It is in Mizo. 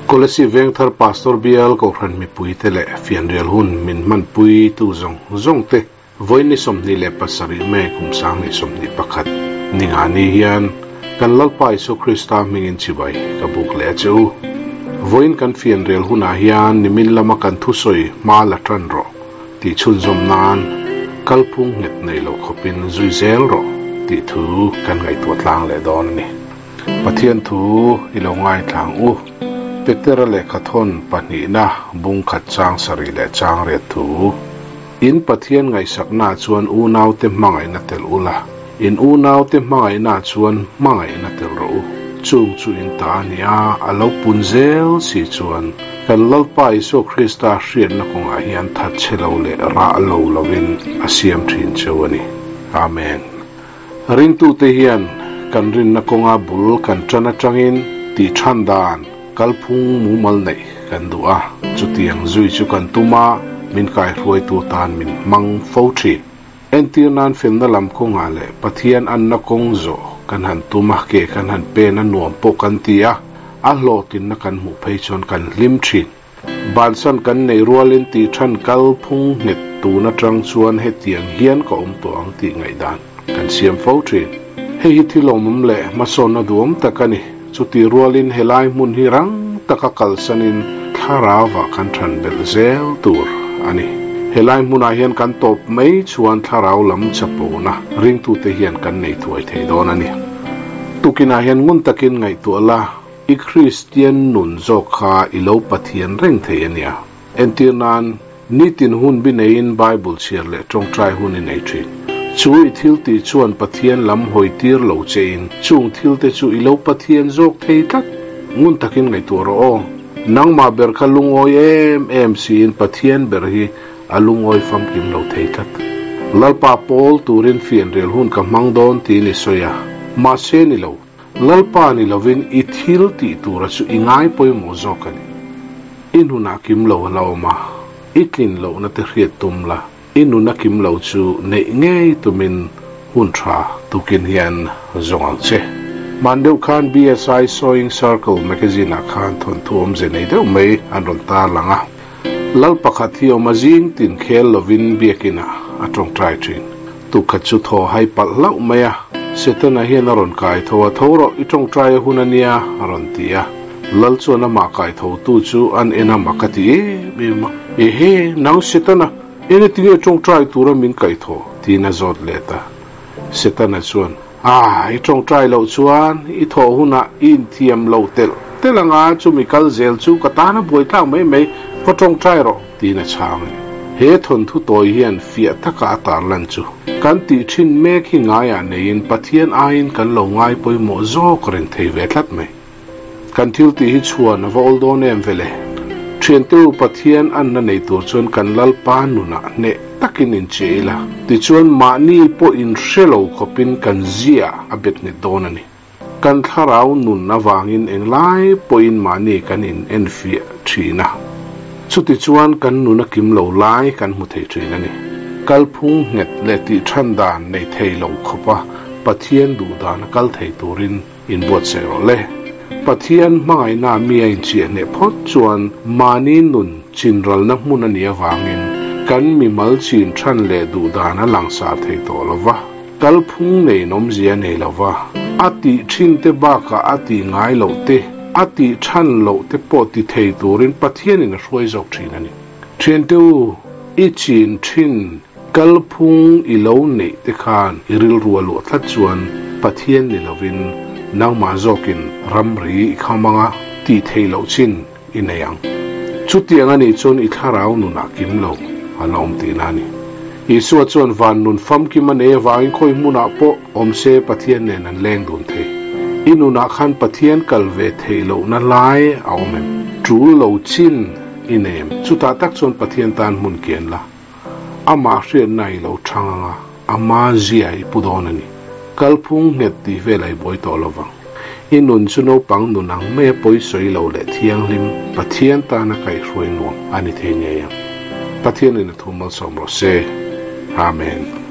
Kolasib Vengthar Pastor Bial Kohhran mipuite leh fianrial hun min hmanpui tu zawng zawng te vawiin ni 27 May kum 2021 ninga ni hian kan Lalpa Isua Krista hmingin chibai ka buk leh a che u. Vawiin kan fianrial hunah hian nimin lama kan thusawi hma la tan rawh tih chhunzawm nan kalphung nghet nei lo khawpin zui zel rawh tih thu kan ngaihtuah tlang leh dawn a ni. Pathian thu i lo ngaithla ang u. Petera lehkhathawn pahnihna bung khat chang sarih leh chang riat thu. In Pathian ngaihsaknaah chuan unaute hmangaihna tel ula, in unaute hmangaihnaah chuan hmangaihna tel rawh u. Chung chu in ta a ni a, a lo pun zel si chuan kan Lalpa Isua Krista hriatna kawngah hian thatchhe lo leh rah lo lovin a siam thin cheu a ni. Amen. Ringtute hian kan rinna kawnga bul kan tan atangin tih than dan kalphung mumal neih kan duh a, chutiang zui chu kan tum a, min kaihruaitu tan min hmang fo thin. Entir nan felna lam kawngah leh Pathian anna kawng zawh kan han tum a, ke kan han pen a nuam pawh kan ti a, a hlawhtlinna kan hmuh phei chuan kan hlim thin. Bansan kan neih rualin tih than kalphung nghet tun atang chuan hetiang hian ka awm tawh ang tih ngaihdan kan siam fo thin. Hei hi thil awmawm leh hmasawnna duhawm tak a ni. Chutih rualin helai hmun hi rang taka kalsanin thlarauah kan than belh zel tur a ni. Helai hmunah hian kan tawp mai chuan thlarau lam chapona ringtute hian kan nei thuai thei dawn a ni. Tukinah hian ngun takin ngaihtuah la. I Kristian nun zawk kha i lo Pathian reng thei a nia. Entir nan, nitin hun bi neiin Bible chhiar leh tawngtai hun i nei thin. Chu i thil tih chuan Pathian lam hawi tir lo chein chung thil te chu i lo Pathian zawk thei tlat. Ngun takin ngaihtuah rawh aw. Nangmah ber kha lungawi em em siin Pathian ber hi a lungawi famkim lo thei tlat. Lalpa pawl turin fianrial hun ka hmang dawn tiin i sawi a, mahse ni lo. Lalpa ni lovin i thil tih tura chu i ngai pawimawh zawk a ni. I nunah kim lo a la awm a, i tlin lohna te hriat tum la, i nuna kim lo chu neih ngei tumin hun tha tukin hian zawng ang che. Hman deuh khan BSI Sewing Circle magazine ah khan thawnthu awmze nei deuh mai an rawn tarlang a. Lal pakhat hi awm a zing tin khel lovin biakin ah a tawngtai thin. Tukhat chu thaw hai palh hlauh mai a, Setana hian a rawn kai tho a, Tho rawh, i tawngtai a hun a nia, a rawn ti a. Lal chuan amah kai tho tu chu an en a mak a ti em em a, Ehe, nang Setana, engati nge tawngtai tura min kaih tho? tiin a zawt let a. Setana chuan, Ah, i tawngtai loh chuan i thawh hunah i inthiam lo telh telh anga chumi kal zel chu ka tan a buaithlak mai mai, va tawngtai rawh, tiin a chhang a ni. He thawnthu tawi hian fiah taka a tarlan chu kan tih thin mek hi ngaiah neiin Pathian aiin kan lo ngai pawimawh zawk reng thei ve tlat mai. Kan thil tih hi chhuan a va awl dawn em vele? Thiante u Pathian anna nei tur chuan kan Lalpa nunah hneh takin incheh ila, tichuan mahni pawh inhre lo khawpin kan zia a bet nghet dawn a ni. Kan thlarau nun avangin englai pawhin mahni kan in enfiah thin a, chutichuan kan nun a kim lo lai kan hmu thei thin a ni. Kalphung nghet leh tih than dan nei thei lo khawpa Pathian duh dan a kal thei turin inbuatsaih rawh le. Pathian hmangaihna mi a inchiah hneh phawt chuan mahni nun chinralna hmun a nih avangin kan mimal chin than leh duh dan a langsar thei tawh lo va. Kalphung nei nawmzia nei lo va, a tih thin te bakah a tih ngai loh te, a tih than loh te pawh ti thei turin Pathianin a hruai zawk thin a ni. Thiante u, i chin thin kalphung i lo neih te khan i rilru a luah tlat chuan Pathian ni lovin nangmah zawkin ramri i kham anga tih theih loh chin i nei ang. Chutiang a nih chuan i thlarau nunah kim lo a la awm tihna a ni. Isua chuan van nun famkim a nei avangin khawi hmunah pawh awm se Pathian nen an leng dun thei. I nunah khan Pathian kal ve theih lohna lai a awm em? Tul lo chin i nei em? Chutah tak chuan Pathian tan hmun kian la. Amah hriatna i lo chang anga ama zia i pu dawn a ni. Kalphung nghet tih vel a i buai tawh lo vang. I nun chu naupang nun ang mai a pawi sawi lo leh thianghlim Pathian tana kaihhruai nuam a ni thei ngei ang. Pathianin a thu malsawm rawh se. Amen.